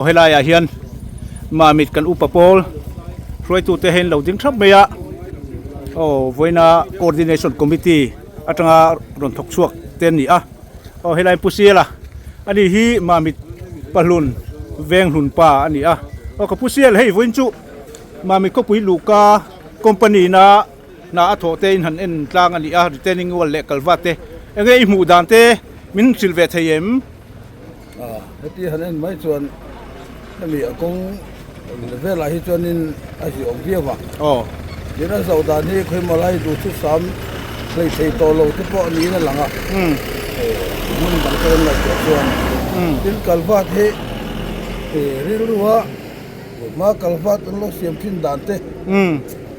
Helai ah hian Mamit kan upa pawl hruaitute hi an lo ding thap mai a, aw vawiina coordination committee atanga rawn thawk chhuak te an ni a, aw helai Pu Siala ani hi Mamit Pahlun Venghlun pa a ni a, aw ka Pu Sial hei vawiin chu Mamit khawpui luhka company na hna a thawh te in han en tlang a ni a, retaining wall leh kalva te enge i hmuh dan te min hrilh ve thei em? Heti han en mai chuan hemi a kawng velah hi chuanin a hliawm viau a. Aw. Tin a zoh dan hi khawimaw lai duhthusam hlei thei tawh lo te pawh niin a lang a. Hmun dang te kan ngaihtuah chuan. Tin kalvat hi rilrua hma kalvat an lo siam thin dan te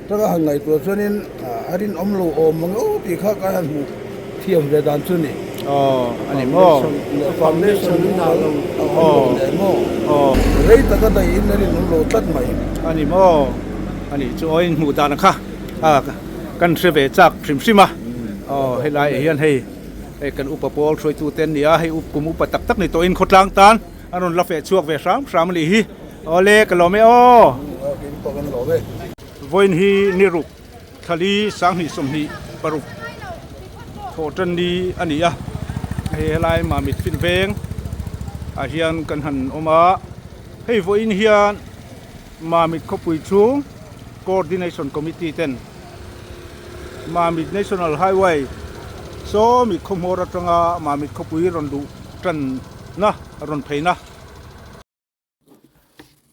taka han ngaihtuah chuanin a rinawm lo awm ang aw tih kha ka han hmuh thiam ve dan chu ni. Aw a ni maw? Foundation in a lo a awm lo leh maw? Aw. Rei taka daih in a rinawm lo tlat mai. A ni maw? A nih chu aw in hmuh dan kha kan hre ve chak hrim hrim a. Aw helai ah hian hei hei kan upa pawl hruaitu te an ni a, hei kum upa tak tak ni tawhin khawtlang tan a rawn la feh chhuak ve hram hram a nih hi. Awle ka lawm e aw. Aw keini pawh kan lawm e. Vawiin hi ni ruk thlali 2026 thawh tan ni a ni a, hei helai Mamit Fin Veng ah hian kan han awm a, hei vawiin hian Mamit khawpui chhung Coordination Committee ten Mamit National Highway sawmi khawhmawr atanga Mamit khawpui rawn luh tanna rawn pheina.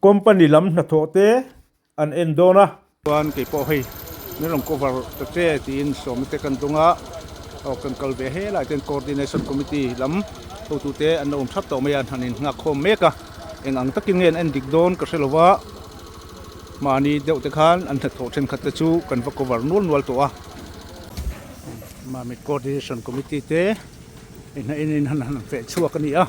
Company lam hnathawh te an en dawn a. Chuan kei pawh hei min rawn cover ta che tiin sawmna te kan dawng a, aw kan kal ve helai ten coordination committee lam hotu te an lo awm thap tawh mai a, an han innghak khawm mek a, eng ang takin nge an en dik dawn ka hre lo va, mahni deuh te khan an hnathawh thenkhat te chu kan va cover nual nual tawh a. Mamit coordination committee te in han han feh chhuak a ni a.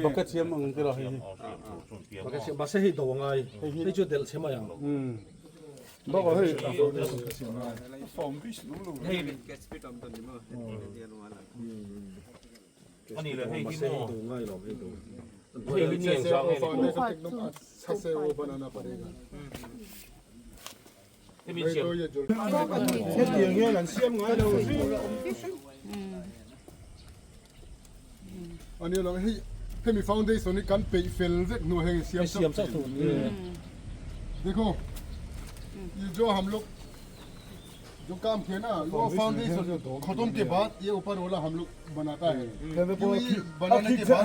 Bucket siam ang te lo hei hi. Bucket siam mahse hei do angai. Hei chu delh chhe mai ang. Bakah hei Mahse hei do ngai lo hei do. Hetiang hian an siam ngai lo ani lo hei hemi foundation hi kan peih fel vek hnu heng siam Siam chauh tur ni. Dekho ye jo hum log जो काम किया ना वो फाउंडेशन खत्म के बाद ये ऊपर वाला हम लोग बनाता है क्योंकि बनाने के बाद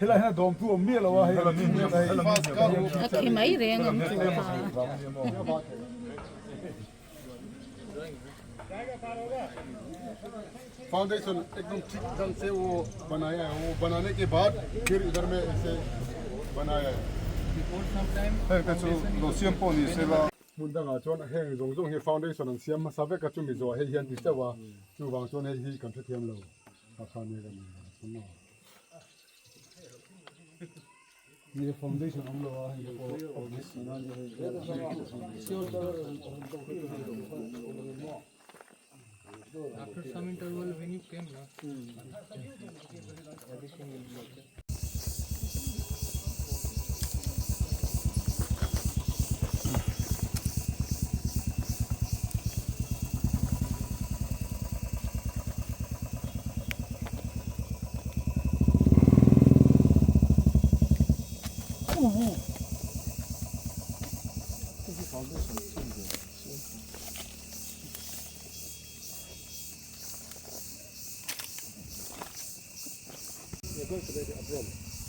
helai hian a dawm tu awm miah lo a hei A khi mai reng ang chu a. Foundation एकदम ठीक ढंग से वो बनाया है वो बनाने के बाद फिर इधर में ऐसे बनाया है heng te chu lo siam pawh ni se la. Hmun dangah chuan heng zawng zawng hi foundation an siam hmasa vek a chumi zawh hei hian ti chauh a chuvang chuan hei hi kan hrethiam lo a kha nia kan sawn a. Ni foundation awm lo a hei pawh After some interval when you came na everything will be okay.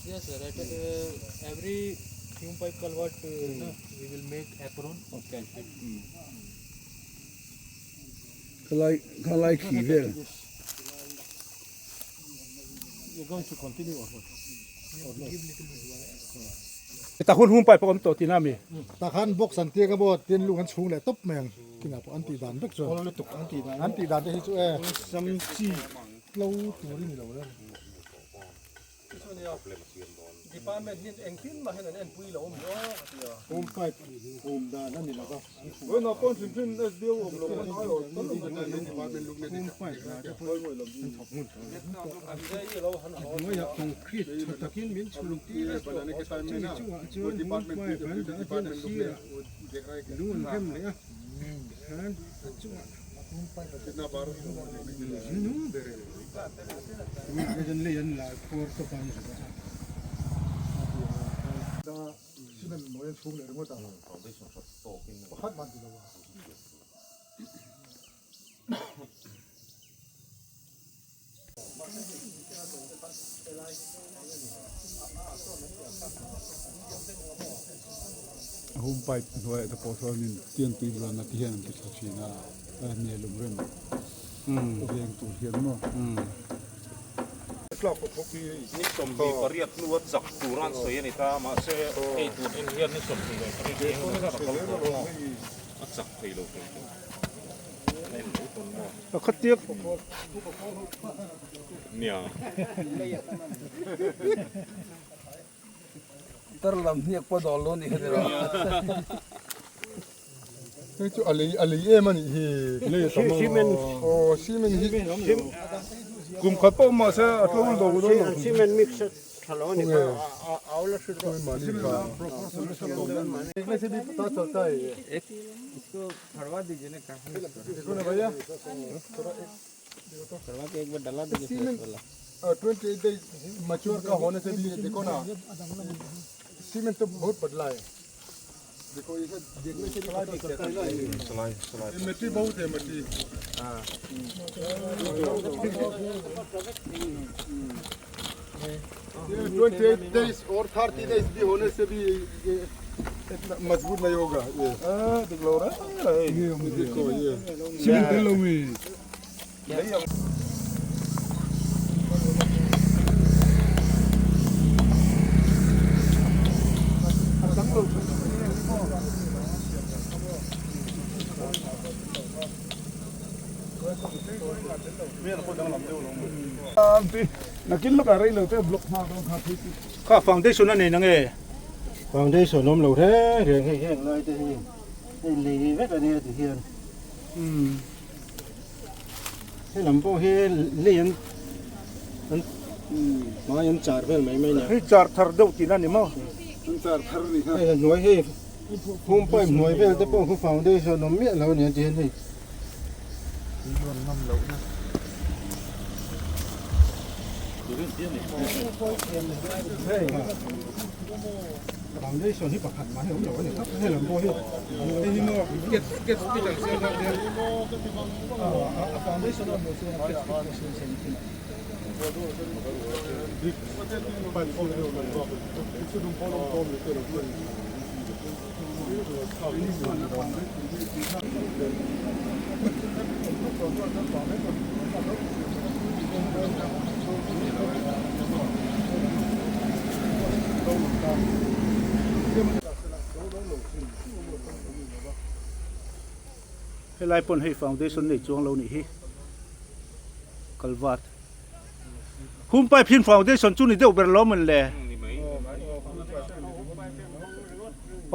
Yes sir, at every fume pipe culvert na, we will make apron. Okay. Khalai khalai khi vel. Ta hun hum pai pawh awm tawh tihna a mi? Tah khan box an tiak a maw tin lung an chhung leh tawp mai ang kinah pawh an tih dan vek chuan an tih dan te hi chu e sam chi tlo tur i ni lo le. Department hian engtin mah hian an enpui lo awm lo a ti a. Home pipe home dan a ni lo va. Vawiinah pawn hrim hrim SDO awm lo an ai awm tal awm Hnuaiah concrete tha takin min chhun tir a, chumi chungah chuan home pipe an dah a tin a sirah lung an rem leh a, tikhan a chungah nung ber e. Tunah hian lei an la khuar tawp a ni ringawt a. Home pipe hnuaiah te pawh chuanin tiang tui bulan te hian an ti tha thin a, a hne lung rem veng tur hian maw. Ni 28 hnua chak tura an sawi a ni ta, mahse hei tun en hian ni 28 eng emaw zat a kal tawh maw, a chak thei lo thei chu a en mai pawn maw. Pakhat tiak. Nia. Tar lam hniak pawh dawl lo ni kha tiraw. Hei chu a lei a lei em a nih hi. Lei a tam a. Cement. Aw cement hi. Kum khat pawh mahse a tlo lo dawn lo. Cement mix tha lo a ni kha a au la hrilh rawh. Dekne se bhi pata chalta hai ye. Isko phadwa dijiye na kahan Dekho na bhaiya. करवा के एक बार डला दीजिए fresh वाला 28 days mature का होने से भी देखो ना सीमेंट तो बहुत बदला है देखो ये देखने से भी पता चलता है ना ये ये मिट्टी बहुत है मिट्टी ये 28 days और 30 days भी होने से भी ये इतना मजबूत नहीं होगा ये ये देखो ये Cement tel lo mi. Nakin lawkah rei lo te block hma dawn kha phei chu. Kha foundation a nei na nge? Foundation awm lo reng reng hei heng lai te hi hei lei vek a nia ti hian he lam pawh hi lei an an hmai an char vel mai mai nia. Hei char thar deuh tihna a ni maw? An char thar a ni kha. Hei a hnuai hei home pipe hnuai vel te pawh khu foundation awm miah lo a nia ti hian hei. Foundation hi pakhat mah hi awm lo a ni tlat a, helam pawh hi hei hi maw sketch sketch pit ang siam deuh hian a foundation a awm loh chuan sketch pit pawh siam se ni thin a. Helai pawn hei foundation nei chuang lo nih hi kalvat hum pipe hin foundation chu ni deuh ber lo mawn le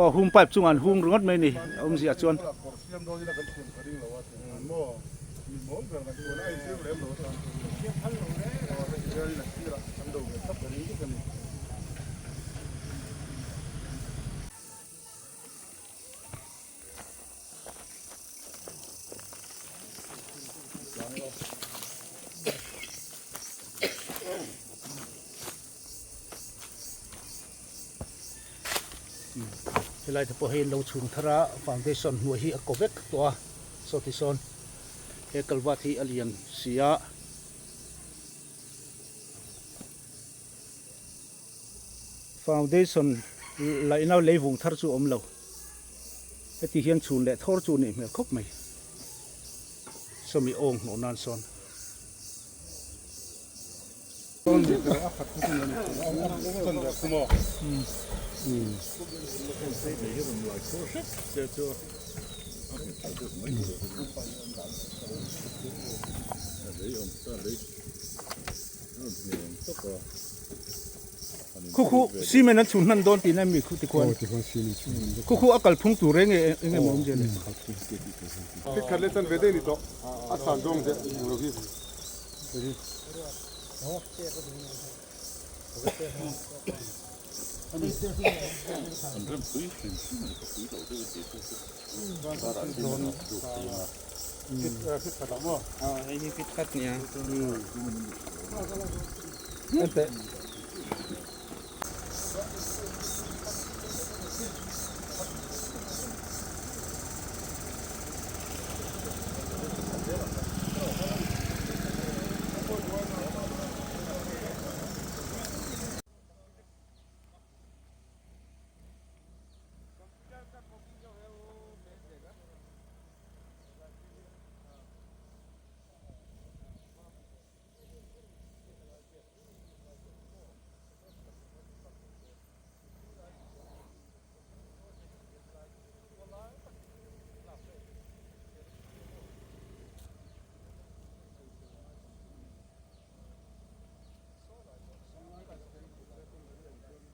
aw hum pipe chungah an hung ringawt mai a ni a awmzia chuan. Helai te pawh hei an lo chhung thar a foundation hnuai hi a kaw vek tawh a saw ti sawn he kalvat hi a lian si a. Foundation laihna leivung thar chu a awm lo. Heti hian chhun leh thawr chu a nih hmel khawp mai. Sawmi awng hnawh nan sawn. Khu khu cement an chhun hman dawn tihna mi khu tikhuan khu khu a kalphung tur reng e eng emaw awm zel e. Thikhat leh chan ve daih a ni tawh a san zawng zeh eng lo hi.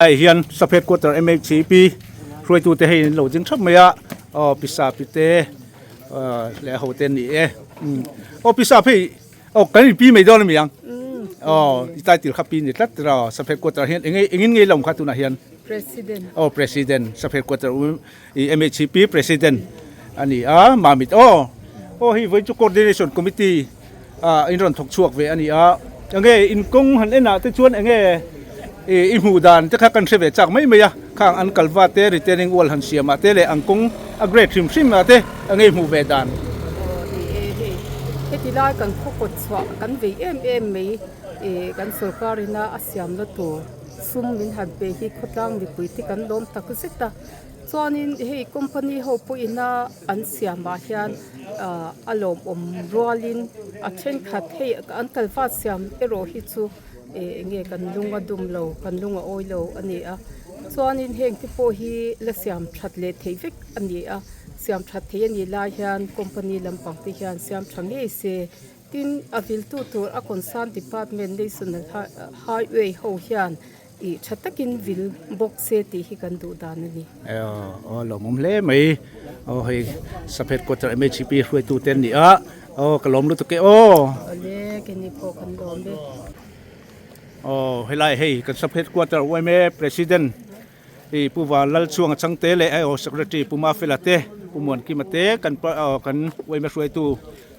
Hei hian sub headquarter MHCP hruaitute hei an lo ding thap mai a aw pisa pite leh ho te an ni e aw pisa phei aw kan inpi mai dawn a mi ang aw i title kha pi ni tlat tira aw sub headquarter hian eng engin ngei lo kha tunah hian President aw president sub headquarter i MHCP president a ni a Mamit aw aw hei vawiin chu coordination committee ah in rawn thawk chhuak ve a ni a enge in kawng han enah te chuan enge ih i hmuh dan te kha kan hre ve chak mai mai a khang an kalva te retaining wall han siam ah te leh an kawng a grade hrim hrim ah te enge i hmuh ve dan. Aw ni e hei heti lai kan khaw kawt chhuah kan vei em em mai ih kan sorkar ina a siam na tur sum min han pe hi khawtlang mipui te kan lawm tak zet a. Chuanin hei company ho pawhina an siamah hian ah a lawmawm rualin a thenkhat hei an kalvat siam erawh hi chu eh eng nge kan lung a dum lo kan lung a awi lo a ni a chuanin heng te pawh hi la siam that leh theih vek a ni a siam that theih a nih lai hian company lampang te hian siam tha ngei se tin a viltu tur a concern department national highway ho hian. Ih tha takin vil bawk se tih hi kan duh dan a ni. Aw lawmawm hle mai aw hei sub headquarter MHP hruaitu te an ni a aw ka lawm lutuk e aw. Awle keni pawh kan lawm e. Aw helai hei kan sub headquarter yma president i Pu Vanlalchhuanga Changte leh aw secretary Pu Mafela te Pu Muankima te kan kan yma hruaitu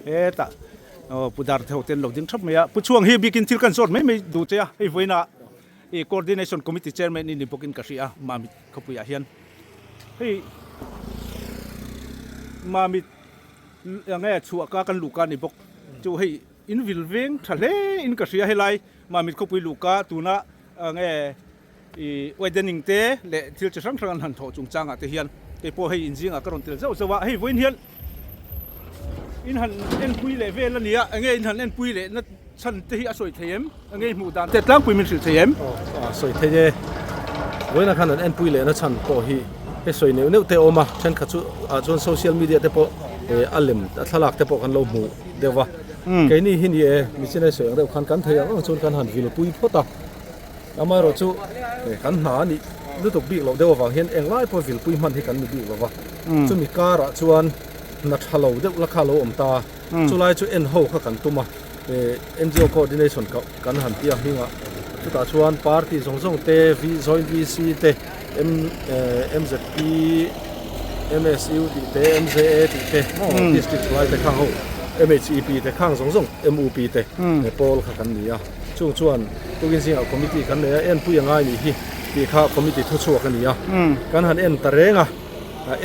hetah Aw Pu Dar te ho te an lo ding thap mai a, Pu Chhuang hi bikin thil kan zawt mai mai duh che a, hei vawiinah I Coordination Committee Chairman i ni bawkin ka hria a, Mamit khawpuiah hian. Hei Mamit enge chhuah ka kan luhka a ni bawk. Chu hei in vil veng tha hle in ka hria helai Mamit khawpui luhka tuna enge i widening te leh thil chi hrang hrang an han thawh chungchangah te hian kei pawh hei inzingah ka rawn tel zauh zauh a, hei vawiin hian in han enpui leh vel a ni a, enge in han enpui leh na chhan te hi a sawi thei em? Enge i hmuh dan te tlangpui min hrilh thei em? Aw a sawi thei e, vawiinah khan an enpui leh na chhan pawh hi hei sawi neuh neuh te a awm a, thenkhat chu ah chuan social media te pawh a lem a thlalak te pawh kan lo hmu deuh va, keini hi ni e michinai sawi ang deuh khan kan thei ang ang chuan kan han vilpui phawt a. Amaherawh chu kan hna a nih lutuk bik loh deuh avang hian englai pawh vilpui hman hi kan ni bik lo va, chumi karah chuan hna tha lo deuh la kha a lo awm ta a, chulai chu en ho kha kan tum a, NGO coordination kan han tia hmingah chutah chuan party zawng zawng te, joint VC te, MZP, MSU tih te, MJA tih te, district lai te khang ho, MHEP te khang zawng zawng, MUP te pawl kha kan ni a. Chung chuan tukin zingah committee kan nei a, enpui a ngai nih hi tih kha committee thu chhuak a ni a. Kan han en ta reng a,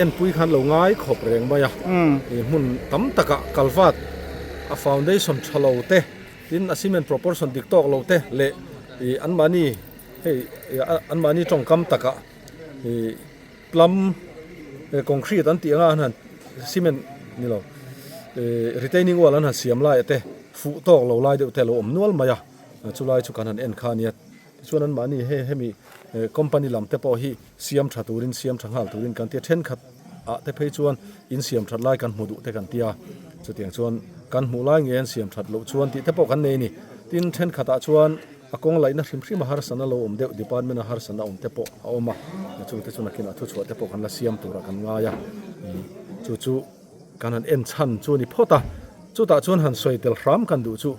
enpui khan lo ngai khawp reng mai a. Ih hmun tam takah kalvat a foundation tha lo te, tin a cement proportion dik tawk lo te leh ih anmahni hei anmahni tawngkam takah ih plum concrete an tih anga an han cement ni lo ih retaining wall an han siam lai te fuh tawk lo lai deuh te a lo awm nual mai a chulai chu kan han en kha a nia tichuan an mahni hei hemi company lam te pawh hi siam tha turin siam tha nghal turin kan tia thenkhat ah te phei chuan in siam that lai kan hmu duh te kan tia chutiang chuan kan hmuh lai nge an siam that loh chuan tih te pawh kan nei a ni tin thenkhat ah chuan A kawng laihna hrim hrim a harsatna lo awm deuh, department a harsatna awm te pawh a awm a, chungte chu nakinah thuchhuah te pawh kan la siam turah kan ngai a, chu chu kan han en chhan chu a ni phawt a, chutah chuan han sawi tel hram kan duh chu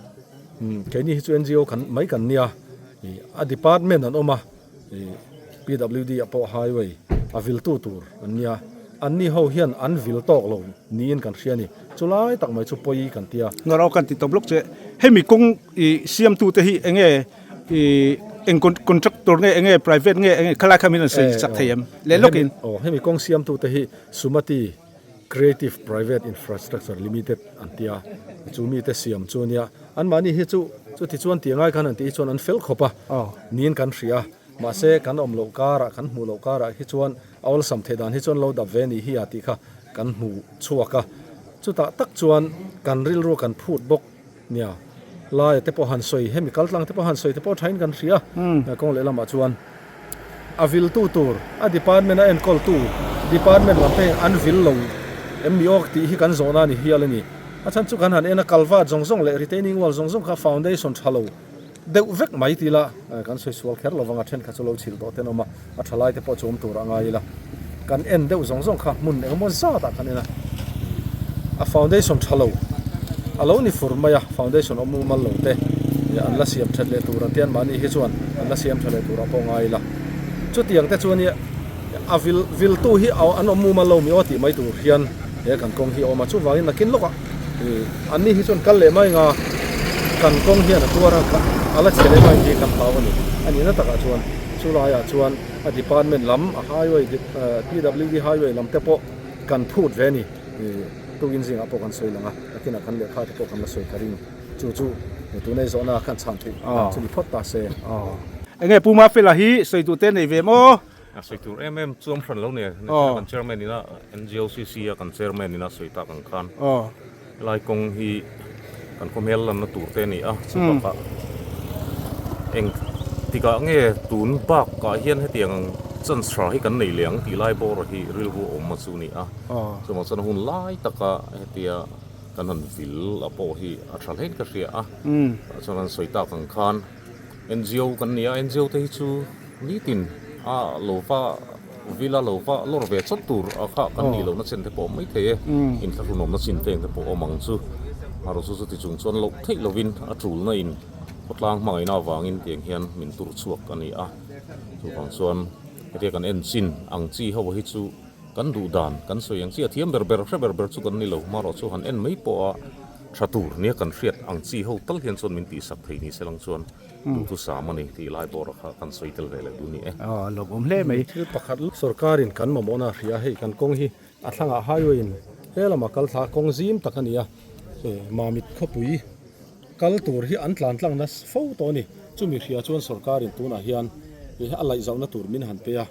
keini hi chu NGO kan mai kan nia, a department an awm a, PWD ah pawh highway a viltu tur an nia, anni ho hian an vil tawk lo niin kan hria a ni, chulai tak mai chu pawi kan ti a. Ngaraw kan ti tawp lawk che, hemi kawng I siamtu te hi enge i eng contractor nge enge private nge enge khalai kha min rawn sawi chak thei em leh lawkin. Aw hemi kawng siamtu te hi Sumati Creative Private Infrastructure Limited an tia chu mite siam chu ania anmahni hi chu chuti chuan tih angai khan an tih hi chuan an fel khawp a niin kan hria mahse kan awm loh karah kan hmuh loh karah hi chuan a awlsam theih dan hi chuan lo dap ve nih hi a tih kha kan hmu chhuak a chutah tak chuan kan rilru kan phut bawk. Nia, laia te pawh han sawi, hemi kal tlang te pawh han sawi te pawh thain kan hria. Kawng leh lamah chuan a viltu tur, a department a enkawltu department lam te an vil lo em ni awk tih hi kan zawhna a ni hial a ni. A chhan chu kan han en a, culvert zawng zawng leh retaining wall zawng zawng kha foundation tha lo deuh vek mai ti ila kan sawi sual kher lo vang a, thenkhat chu lo chhilh tawh ten awm a, a tha lai te pawh chu awm tur a ngai ila kan en deuh zawng zawng kha hmun engemaw zat ah kan en a, a foundation tha lo a lo ni fur mai a, foundation awm mumal lo te an la siam that leh tur an ti a, anmahni hi chuan an la siam tha leh tur ah pawh ngai ila chutiang te chuan a vil vil tu hi an awm mumal lo mi aw tih mai tur hian he kan kawng hi a awm a chuvangin nakin lawkah ih an ni hi chuan kal leh mai anga kan kawng hian a tuar a a la chhe leh mai hi kan hlau a ni a nihna takah chuan chu laiah chuan a department lam a highway P W D highway lam te pawh kan phut ve a ni ih tukin zingah pawh kan sawi lang a nakinah kan lehkha te pawh kan la sawi ka ring chu chu tunei zawhna khan chhan theih dan chu ni phawt ta se. Enge Pu Mafela hi sawi duh te nei ve maw? A sawi tur em em chuam hran lo nia, National kan chairman ina NGOCC a kan chairman ina sawi tak ang khan helai kawng hi kan khawhmel lanna tur te a ni a, chu bakah eng tikah nge tun bakah hian hetiang ang chance tha hi kan nei leh ang tih lai bawr hi rilru awm a chu a ni a, chuvang chuan hun lai taka hetia kan han vil a pawh hi a tha hlein ka hria a, tah chuan an sawi tak ang khan. NGO kan ni a, NGO te hi chu nitin a lo va villa lo va lawr ve chawt tur a kha kan nih lohna chen te pawh awm maithei e, inthlahrunawmna chin veng te pawh awm ang chu. Erawh chu chuti chung chuan loh theih lovin a tulna in khawtlang hmangaihna avangin tiang hian min tur chhuak a ni a, chuvang chuan hetia kan en chin ang chi ho hi chu kan duh dan kan sawi ang chi a thiam ber ber hre ber ber chu kan ni lo, hmarawh chu han en mai pawh a. Tha tur nia kan hriat ang chi ho tal hian chuan min tihsak thei ni se lang chuan duhthusam a ni tih lai bawra kha kan sawi tel ve leh duh ni e. Aw lawmawm hle mai. Thil pakhat sorkarin kan mamawhna a hria hei kan kawng hi a thlangah highway in he lama kal thla kawng zim tak a ni a, Mamit khawpui kal tur hi an tlan tlang nasa fo tawh a ni. Chumi hria chuan sorkarin tunah hian a laih zauhna tur min han pe a,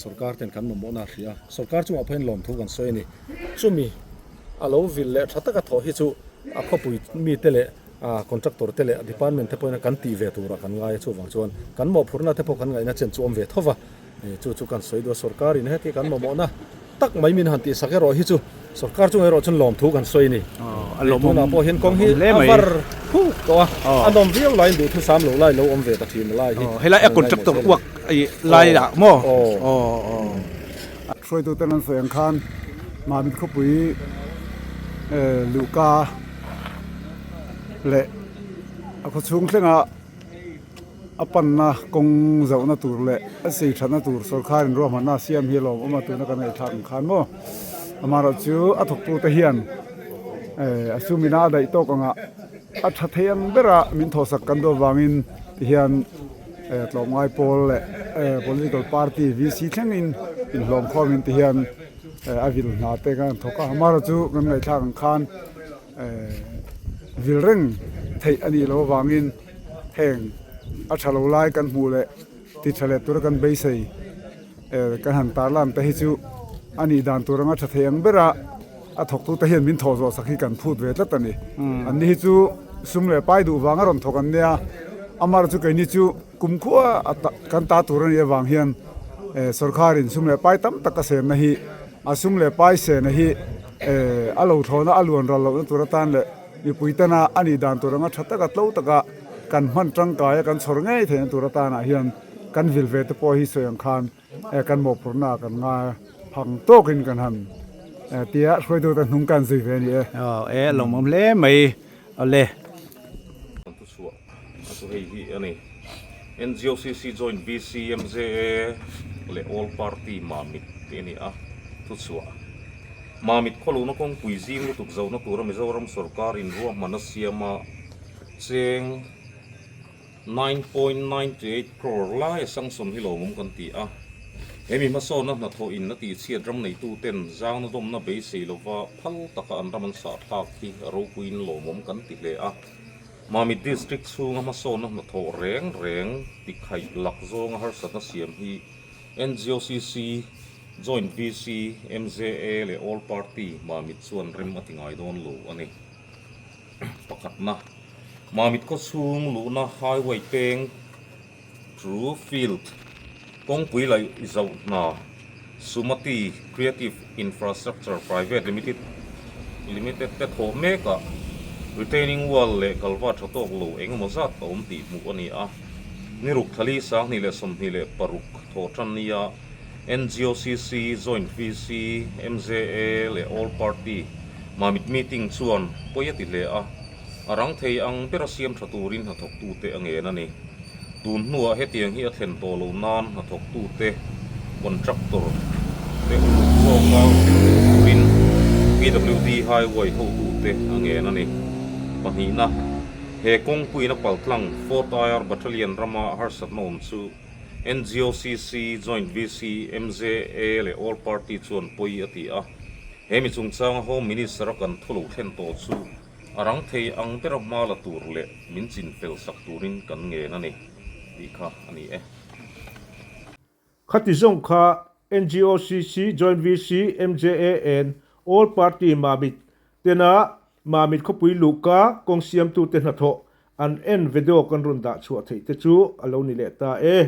sorkar ten kan mamawhna a hria. Sorkar chungah pawhin lawmthu kan sawi a ni. Chumi a lo vil leh tha taka thawh hi chu a khawpui mite leh contractor te leh department te pawhin kan tih ve turah kan ngai a, chuvang chuan kan mawhphurhna te pawh kan ngaihna chen chu awm ve tho va, chu chu kan sawi duh a, sorkarin heti kan mamawhna tak mai min han tihsak erawh hi chu sorkar chungah erawh chuan lawmthu kan sawi a ni. Tunah pawh hian kawng hi a var phuk tawh a, a nawm viau laiin duhthusam lo lai lo awm ve ta thin lai hi. Helai a contractor uak lai ah maw? Hruaituten an sawi ang khan Mamit khawpui luhka leh a khawchhung thlenga a panna kawng zohna tur leh a sei thatna tur sawrkharin ruahmanna a siam hi a lawmawm a tuna kan ngaihthlak ang khan maw amaherawhchu a thawktute hian a sumina a daih tawk anga a tha thei ang bera min thawhsak kan duh avangin tihian. Tlawmngai pawl leh political party VC thlengin inhlawm khawmin ti hian a vil hna te kan thawk a, amaherawhchu chu kan ngaihthlak ang khan vil reng theih a nih loh avangin heng a tha lo lai kan hmuh leh ti tha leh tura kan beisei kan han tarlan te hi chu a nih dan tur anga tha thei ang bera a thawktute hian min thawh zawh sak hi kan phut ve tlat a ni. Anni hi chu sum leh pai duh vanga rawn thawk an nia, amar chu keini chu kumkhua kan ta tur a nih avang hian sawrkharin sum leh pai tam tak a senna hi a sum leh pai sena hi a lo thlawna a luan ral lohna tur atan leh mipui tana a nih dan tur anga tha taka tlo taka kan hman tangkai a kan chhawr ngei theihna tur atanah hian kan vil ve te pawh hi sawi ang khan Kan mawhphurhna kan ngai phang tawkin kan han tia hruaitute hnung kan zui ve a ni e. Aw e a lawmawm hle mai awle. Kan thu chhuah a chu hei hi a ni. NGOCC Joint VC MJA leh All Party Mamit tih a ni a, thu chhuah. Mamit khawluna kawngpui zing lutuk zohna tura Mizoram sorkar inruahman a siama cheng 9.98 crore lai a sanction hi lawmawm kan ti a, hemi hmasawnna hnathawh in a tihchhiat ram neituten zangna dawmna beisei lova phal taka an ram an sahthlak hi a ropuiin lawmawm kan ti hle a. Mamit District chhunga hmasawnna hnathawh reng reng tikhaih lak zawnga harsatna siam hi NGOCC, Joint VC, MJA leh All Party Mamit chuan rem a ti ngai dawn lo a ni. Pakhatna, Mamit khawchhung luhna highway peng True Field kawngpui laih zoh hna Sumati Creative Infrastructure Private Limited Limited te thawh mekah retaining wall leh kalva tha tawk lo eng emaw zat a awm tih hmuh a ni a. Ni ruk thlali 2026 thawh tan nia NGOCC, Joint VC, MJA leh All Party Mamit meeting chuan pawi a ti hle a, a rang thei ang bera siam tha turin hnathawktute a ngen a ni. Tun hnuah hetiang hi a thlen tawh lo nan hnathawktute contractor te uluk zawka hrilh turin PWD Highway hotute a ngen a ni. Pahnihna, he kawngpuiin a paltlang Fourth IR Battalion rama harsatna awm chu NGOCC, Joint VC, MJA leh All Party chuan pawi a ti a. He mi chungchanga Home Minister a kan thu lo thlen tawh chu a rang thei ang bera hma la tur leh min chin fel sak turin kan ngen a ni tih kha a ni e. Khati zawng kha NGOCC, Joint VC, MJA and All Party Mamit tena Mamit khawpui luhka kawng siamtute hnathawh an en video kan rawn dah chhuah theih te chu a lo ni leh ta e.